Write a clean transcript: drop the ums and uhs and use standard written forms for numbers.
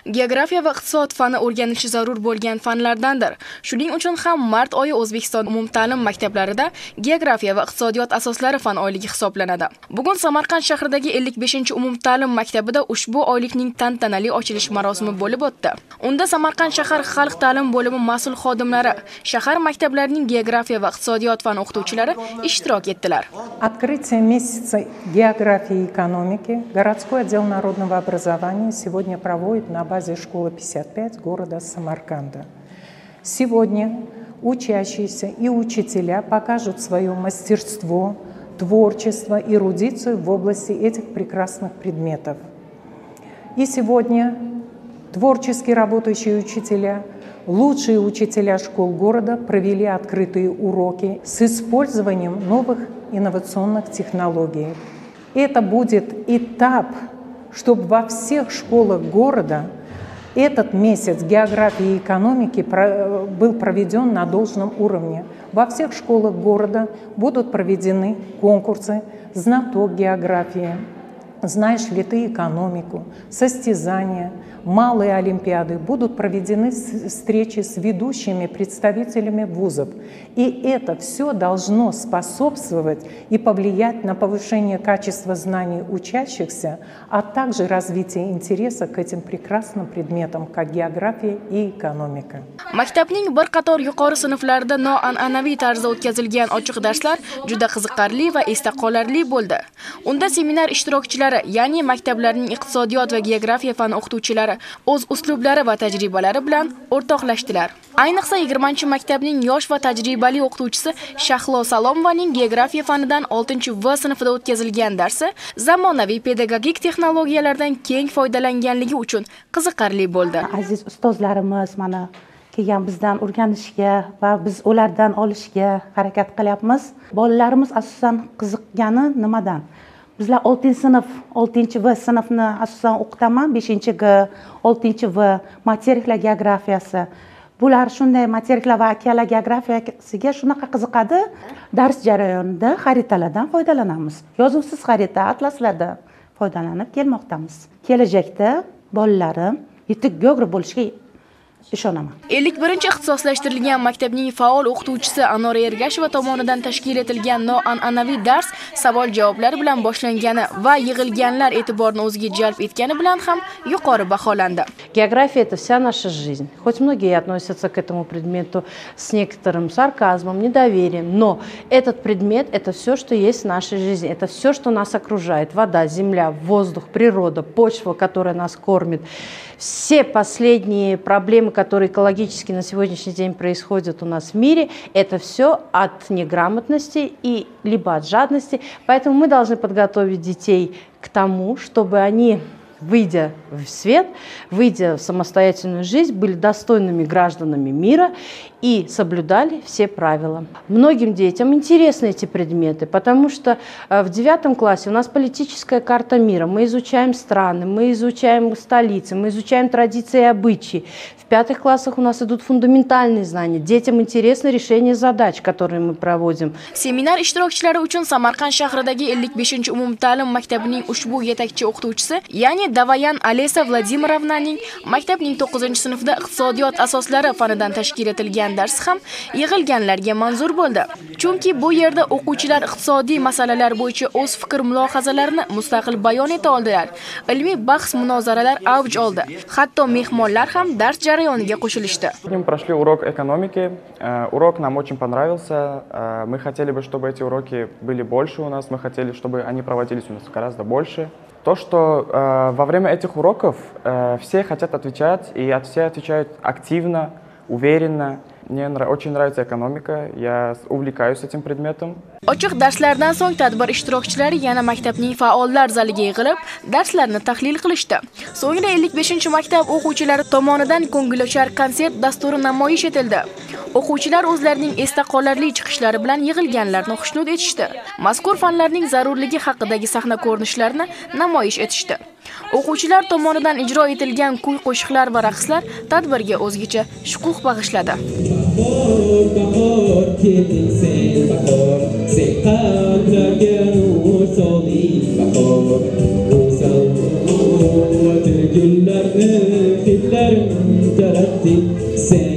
Geografiya va iqtisod fani o'rganishi zarur bo'lgan fanlardandir. Shuning uchun ham mart oyi O'zbekiston umumta'lim maktablarida geografiya va iqtisodiyot asoslari fan oyligi hisoblanadi. Bugun Samarqand shahridagi 55-umumta'lim maktabida ushbu oylikning tantanali ochilish marosimi bo'lib o'tdi. Unda Samarqand shahar xalq ta'lim bo'limi mas'ul xodimlari, shahar maktablarining geografiya va iqtisodiyot fan o'qituvchilari ishtirok etdilar. Открытие месяца географии и экономики городской отдел народного образования сегодня проводит на базе школы 55 города Самарканда. Сегодня учащиеся и учителя покажут свое мастерство, творчество, эрудицию в области этих прекрасных предметов. И сегодня творчески работающие учителя, лучшие учителя школ города провели открытые уроки с использованием новых инновационных технологий. Это будет этап, чтобы во всех школах города этот месяц географии и экономики был проведен на должном уровне. Во всех школах города будут проведены конкурсы «Знаток географии», «Знаешь ли ты экономику», состязания, малые олимпиады. Будут проведены встречи с ведущими представителями вузов. И это все должно способствовать и повлиять на повышение качества знаний учащихся, а также развитие интереса к этим прекрасным предметам, как география и экономика. Maktabning bir qator yuqori sinflarida noan'anaviy tarzda o'tkazilgan ochiq darslar juda qiziqarli va esda qolarli bo'ldi. Unda seminar ishtirokchilari, ya'ni maktablarning iqtisodiyot va geografiya fani o'qituvchilari o'z uslublari va tajribalari bilan o'rtoqlashdilar. Ayniqsa 20-maktabning yosh va tajribali o'qituvchisi Shahlo Salomovaning geografiya fanidan 6V sinfida o'tkazilgan darsi zamonaviy pedagogik texnologiyalardan keng foydalanganligi uchun qiziqarli bo'ldi. Aziz ustozlarimiz mana kelgan bizdan o'rganishga va biz ulardan olishga harakat qilyapmiz. Bolalarimiz asosan qiziqqani nimadan? Bizlar 6-sinf, 6V sinfni asosan o'qitaman, 5G, 6V materiklar geografiyasi. Bular shunday materiklar va okeanlar geografiyasiga shunaqa qiziqadi. Dars jarayonida xaritalardan foydalanamiz. Yozuvsiz xarita, atlaslardan foydalanib kelmoqdamiz. Kelajakda bolalarim yetuk geograf bo'lishga ishonaman. 51-ixtisoslashtirilgan maktabning faol o'qituvchisi Anora Ergasheva tomonidan tashkil etilgan noan'anaviy dars savol-javoblar bilan boshlangani va yig'ilganlar e'tiborini o'ziga jalb etgani bilan ham yuqori baholandi. География – это вся наша жизнь. Хоть многие относятся к этому предмету с некоторым сарказмом, недоверием, но этот предмет – это все, что есть в нашей жизни, это все, что нас окружает: вода, земля, воздух, природа, почва, которая нас кормит. Все последние проблемы, которые экологически на сегодняшний день происходят у нас в мире, это все от неграмотности и либо от жадности. Поэтому мы должны подготовить детей к тому, чтобы они, выйдя в свет, выйдя в самостоятельную жизнь, были достойными гражданами мира и соблюдали все правила. Многим детям интересны эти предметы, потому что в 9 классе у нас политическая карта мира. Мы изучаем страны, мы изучаем столицы, мы изучаем традиции и обычаи. В 5 классах у нас идут фундаментальные знания. Детям интересно решение задач, которые мы проводим. Seminar ishtirokchilari uchun Samarqand shahridagi 55-umumta'lim maktabining ushbu yetakchi o'qituvchisi, ya'ni Davayan Alesa Vladimirovnaning maktabning 9-sinfida iqtisodiyot asoslari fanidan tashkil etilgan darsi ham yig'ilganlarga manzur bo'ldi. Chunki bu yerda o'quvchilar iqtisodiy masalalar bo'yicha o'z fikr mulohazalarini mustaqil bayon eta oldilar. Ilmiy bahs munozaralar avj oldi. Hatto mehmonlar ham dars jarayoniga qo'shilishdi. Мы прошли урок экономики. Урок нам очень понравился. Мы хотели бы, чтобы эти уроки были больше у нас. Мы хотели, чтобы они проводились у нас гораздо больше. То, что во время этих уроков все хотят отвечать, и все отвечают активно, уверенно. Мне очень нравится экономика, я увлекаюсь этим предметом. Ochiq darslardan so'ng tadbir ishtirokchilari yana maktabning faollar zaliga yig'ilib, darslarni tahlil qilishdi. So'ngra 55-maktab o'quvchilari tomonidan ko'ngilochar konsert dasturi namoyish etildi. O'quvchilar o'zlarining esda qolarli chiqishlari bilan yig'ilganlarni xushnud etishdi. Mazkur fanlarning zarurligi haqidagi sahna ko'rinishlarini namoyish etishdi. O'quvchilar tomonidan ijro etilgan kuy-qo'shiqlar va raqslar tadbirga o'zgacha shukuh bag'ishladi. Bahor, bahor, kelding sen bahor, sen qalblarga nur solding bahor. Go'zal dilga Gullarni hidlarin taratding sen.